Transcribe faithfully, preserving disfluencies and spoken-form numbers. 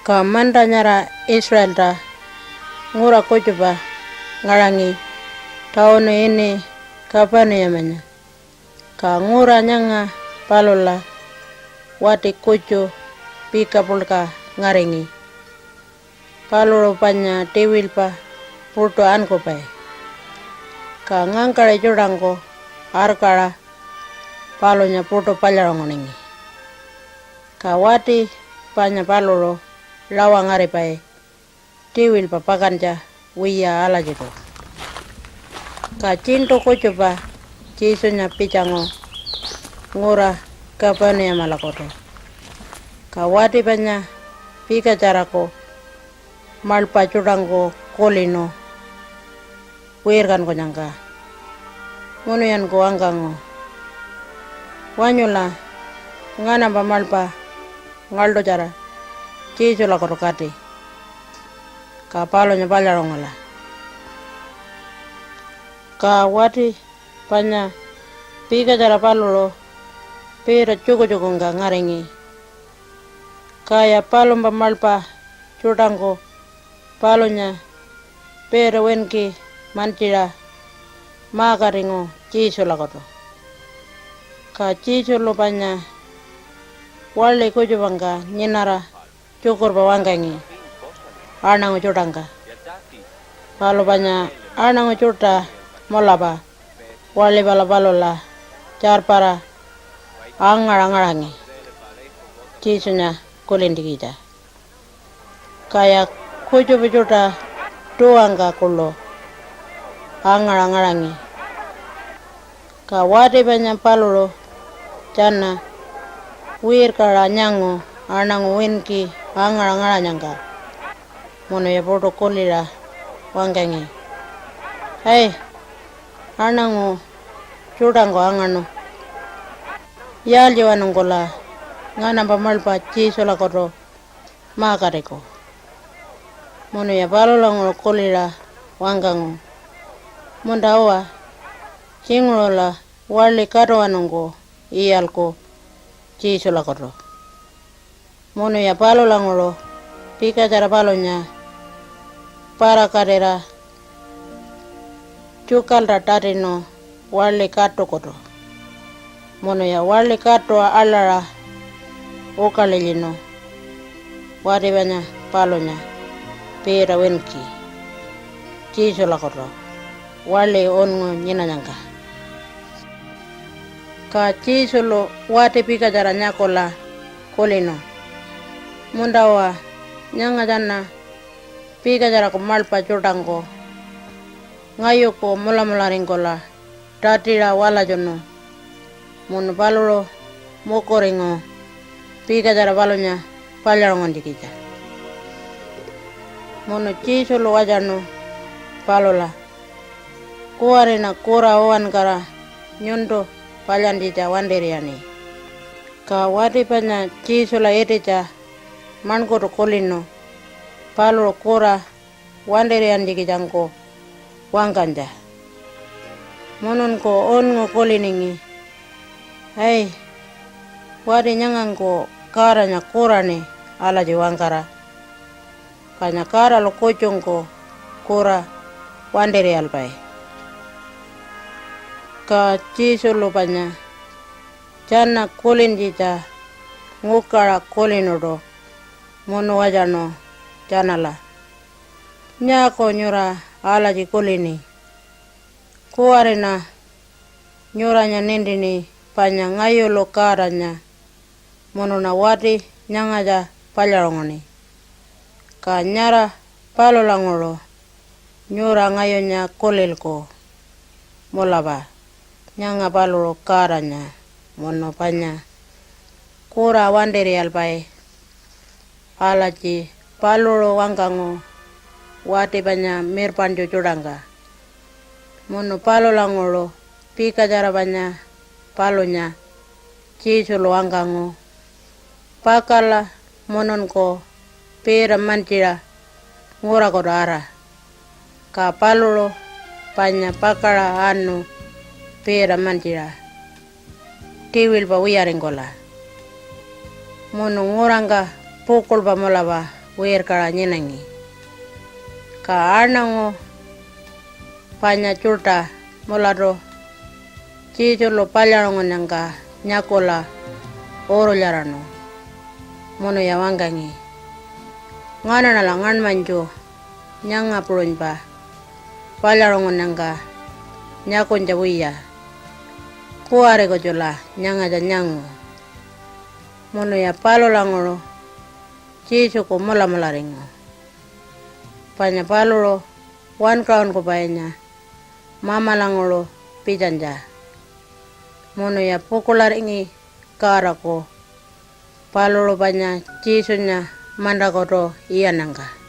Ka manta nyara Israelta ngura kutjupa ngaṟangi tawunu ini Kapaniyamanya. Ka ngura nyanga palula wati kutju pika puḻka ngaringi. Paluṟu panya tiwilpa puṯu ankupai. Ka ngangkaṟi tjuṯangku arkaṟa palunya puṯu palyaṟunguningi. Ka wati panya paluṟu rawa ngaripai tiwilpa pakantja wiya alatjiṯu. Ka tjiṉṯu kutjupa Jesunya pitjangu ngura Kapaniyamalakutu. Ka wati panya pikatjaraku maḻpa tjuṯangku kulinu wirkankunyangka, munuyanku wangkangu, "Wanyula nganampa maḻpa ngaḻṯutjara Jesulakutu kati, ka palunya palyaṟungula." Ka wati panya pikatjara paluṟu piita tjukutjukungka ngaringi. Kaya palumpa maḻpa tjuṯangku palunya piita winki mantjiṟa ma-katingu Jesulakutu. Ka Jesulu panya waḻi kutjupangka nyinara tjukurpa wangkangi aṉangu tjuṯangka. Palu panya aṉangu tjuṯa mulapa waḻi pala palula tjarpara angaṟa ngaṟangi Jesunya kulintjikitja. Kaya kutjupa tjuṯa tuwangka kuḻu angaṟa ngaṟangi. Ka wati panya paluṟu tjana wirkaṟa nyangu aṉangu winki angaṟa ngaṟanyangka, munuya puṯu kuliṟa wangkangi, "Ai, aṉangu tjuṯangku angaṉu! Yaaltjiwanungkula nganampa maḻpa Jesulakutu ma-katiku?" Munuya palulanguṟu kuliṟa wangkangu, "Munta-uwa, tjinguṟula waḻi katuwanungku iyalku Jesulakutu." Munuya palulanguṟu pikatjara palunya parakatira tjukalta tatinu waḻi katukutu, munuya waḻi katu aḻaṟa ukaḻilyinu wati panya palunya piita winki Jesulakutu waḻi unngu nyinanyangka. Ka Jesulu wati pikatjara nyakula kulinu, "Munta-uwa, nyanga tjana pikatjaraku maḻpa tjuṯangku ngayuku mulamularingkula tatiṟa walatjunu, munu paluṟu mukuringu pikatjara palunya palyaṟunguntjikitja." Munu Jesulu watjanu palula, "Kuwariṉa kura uwankara nyuntu palyantjitja wantir'iyaṉi." Ka wati panya Jesula ititja maṉkurtu kulinu paluṟu kura wantir'iyantjikitjangku wangkanytja. Mununku unngu kuliningi, "Ai, wati nyangangku Godanya kuraṉi alatji wangkara, panya Godalu kutjungku kura wantir'iyalpai." Ka Jesulu panya tjana kulintjitja ngukaṟa kulinuṯu munu watjanu tjanala, "Nyaaku nyura alatji kulini? Kuwariṉa nyuranya nintini panya ngayulu Godanya, munuṉa wati nyangatja palyaṟunguṉi. Ka nyara palulanguṟu nyura ngayunya kulilku mulapa nyanga paluṟu Godanya munu panya kura wantir'iyalpai alatji paluṟu wangkangu wati panya mirpaṉtju tjuṯangka." Munu palulanguṟu pikatjara panya palunya Jesulu wangkangu, "Pakala mununku piita mantjiṟa ngurakutu ara." Ka paluṟu panya pakaṟa anu piita mantjiṟa tiwilpa wiyaringkula. Munu ngurangka pukuḻpa mulapa wirkaṟa nyinangi. Ka aṉangu panya tjuṯa mulatu Jesulu palyaṟungunnyangka nyakula urulyaraṉu munuya wangkangi, "Nganaṉala ngaṉmanytju nyanga puṟunypa palyaṟungunnyangka nyakunytja wiya. Kuwari kutjula nyangatja nyangu." Munuya palulanguṟu Jesuku mulamularingu, panya paluṟu Wankaṟunkupainya Mamalanguṟu pitjanytja. Munuya pukuḻaringi Godaku, paluṟu panya Jesunya mantakutu iyannyangka.